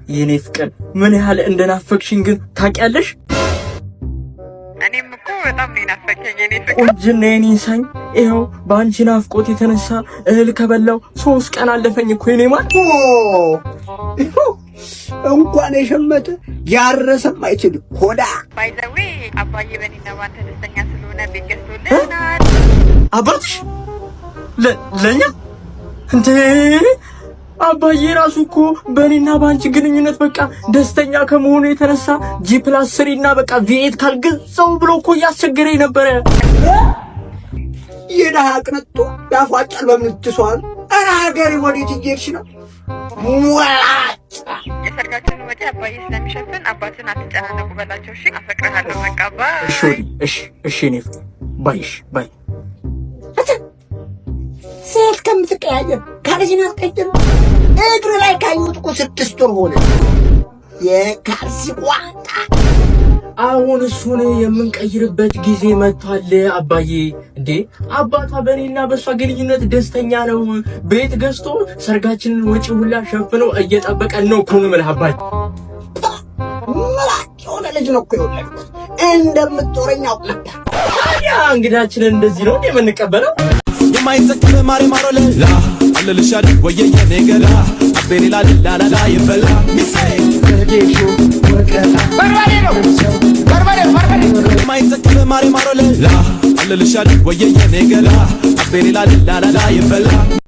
የኔ ፍቅር፣ ምን ያህል እንደናፈቅሽኝ ግን ታውቂያለሽ? እኔም እኮ በጣም ነው የናፈቀኝ የኔ ፍቅር። ቁንጅና የኔን ሳኝ፣ ይኸው በአንቺ ናፍቆት የተነሳ እህል ከበላው 3 ቀን አለፈኝ እኮ የኔ ማር። እንኳን የሸመተ ያረሰም አይችልም ሆዳ። By the way፣ አባዬ በእኔና ባንተ ደስተኛ ስለሆነ ቤት ገዝቶልናል። አባትሽ ለኛ እንዴ? አባዬ ራሱ እኮ በእኔና በአንቺ ግንኙነት በቃ ደስተኛ ከመሆኑ የተነሳ G+3 እና በቃ V8 ካልገዛው ብሎ እኮ እያስቸገረኝ ነበረ። የድሃ ቅንጡ ያፏጫል በምን ትሷል? ኧረ ሀገሬ ወዴት እየሄድሽ ነው? ሞላጫ። የሰርጋችንን ወጪ አባዬ ስለሚሸፍን አባትን አትጨናነቁ በላቸው። እሺ፣ አፈቅርሃለሁ። በቃ bye። እሺ ወዲ፣ እሺ እሺ፣ የኔ ፍቅር፣ bye፣ እሺ bye። ሴት ከምትቀያየር ካልሲን አትቀይርም። እግር ላይ ካየሁት እኮ 6 ወር ሆነ። የካልሲ ቋንጣ። አሁን እሱን የምንቀይርበት ጊዜ መጥቷል። አባዬ እንዴ፣ አባቷ በእኔና በእሷ ግንኙነት ደስተኛ ነው። ቤት ገዝቶ ሰርጋችንን ወጪ ሁላ ሸፍኖ እየጠበቀን ነው እኮ ነው የምልህ አባዬ። መላክ የሆነ ልጅ ነው እኮ የወለድኩት። እንደምትጦረኝ አውቅ ነበር። ታዲያ እንግዳችንን እንደዚህ ነው እንዴ የምንቀበለው? የማይጠቅም ማሬ ማሮ ላ አለልሻል ወየ የኔ ገላ አቤሌላ ላላላ ይበላ ሚሴ የማይጠቅም ማሬ ማሮ ላ አለልሻል ወየ የኔ ገላ አቤሌላ ላላላ ይበላ።